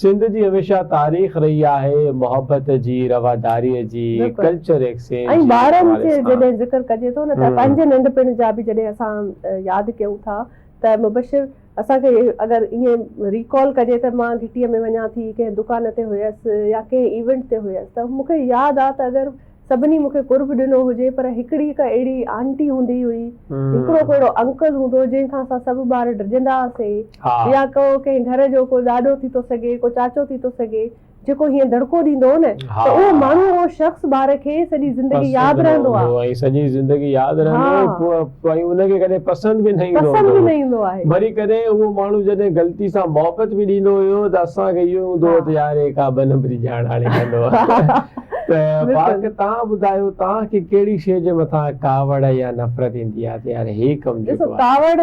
سنڌ جي هميشه تاريخ رهي آهي محبت جي، رواداريء جي، بلڪل ڪلچر ايڪسچينج ۽ جي ٻارن حوالي جي سان. جڏهن ذڪر ڪجي ٿو نه ته پنهنجي ننڍپڻ جا به جڏهن اسان ياد ڪيون ٿا ته مبشر اسان کي اگر ائين ريڪال ڪجي ته مان گهٽيء ۾ وڃان ٿي ڪنهن دڪان تي هيس يا ڪنهن ايونٽ تي هيس ته مون کي ياد آ ته اگر سڀني مون کي قرب ڏنو هجي پر هڪڙي هڪ اهڙي آنٽي هوندي هئي هڪڙو ڪو اهڙو انڪل هوندو هو جنهن کان اسان سڀ ٻار ڊڄندا هئاسين يا ڪو ڪنهن گهر جو ڪو ڏاڏو ٿي ٿو سگهي ڪو چاچو ٿي ٿو سگهي جيڪو هيئن دڙڪو ڏيندو هو نه ته اهو ماڻهو اهو شخص ٻار کي سڄي زندگي ياد رهندو آهي. ۽ سڄي زندگي ياد رهندو ۽ ان کي ڪڏهن پسند به نه ايندو پسند به نه ايندو آهي. وري ڪڏهن اهو ماڻهو جڏهن غلطي سان محبت به ڏيندو هيو ته اسان کي اهو هوندو هو ته يار هي ڪا ٻه نمبري ڄاڻ هاڻي ڪندو ته پاڪ توهان ٻڌايو توهان کي ڪهڙي شيء جي مٿان ڪاوڙ يا نفرت ايندي آهي ته يار هي ڪم ڏسو جيڪو آهي. ڪاوڙ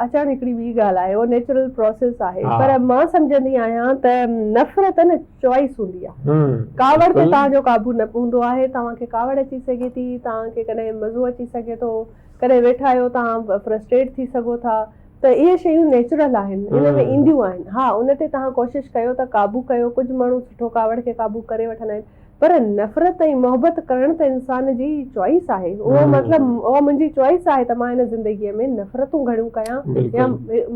اچڻ هڪڙي ٻي ڳالهه آهي اهو نيچرل پراسيس آهي پر مان سمجهندي آهيان ته نفرت نه چوائس هوندي آهي ڪاوڙ تي توهان جو قابو نه هوندو آهي توهان کي ڪاوڙ اچي سگهي ٿي توهان کي ڪڏهن مزو اچي سگهي ٿو ڪڏهن ويٺا آهيو توهان فرسٽريٽ ٿي سگهو ٿا ته اهي شيون نيچرل آهن ان ۾ اينديون آهن ها ان تي توهان ڪوشش ڪيو ته قابو ڪيو ڪجهه ماڻهو سٺو ڪاوڙ کي قابو ڪري وٺندا آهن پر نفرت ۽ محبت ڪرڻ ته انسان جي چوائس آهي اهو مطلب اها منهنجي چوائس آهي ته مان هن زندگي ۾ نفرتون گهڻيون ڪيان يا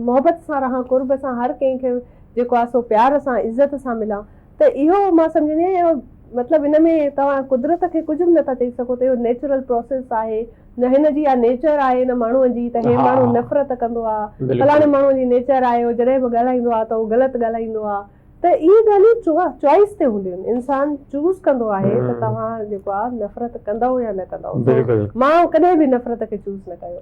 محبت سان رهان قرب سان هر ڪنهن کي جيڪو آهي سو پيار سان عزت سان ملان ته اهو مان سمجهندي آهيان اهو مطلب ان ۾ توهان قدرت کي ڪجهه به نٿا چئي سگهو ته اهو نيچرل پروسيس آهي نه هن جي اها نيچر آهي نه ماڻهوء جي ته هي ماڻهو نفرت ڪندو آهي فلاڻي ماڻهوء جي نيچر آهي اهو جڏهن به ڳالهائيندو آهي ته اهو غلط ڳالهائيندو آهي ته اهي ڳالهيون چوائس تي هونديون آهن انسان چوز ڪندو آهي ته توهان جيڪو آهي نفرت ڪندؤ يا نه ڪندؤ مان ڪڏهن به نفرت کي چوز نه ڪيو.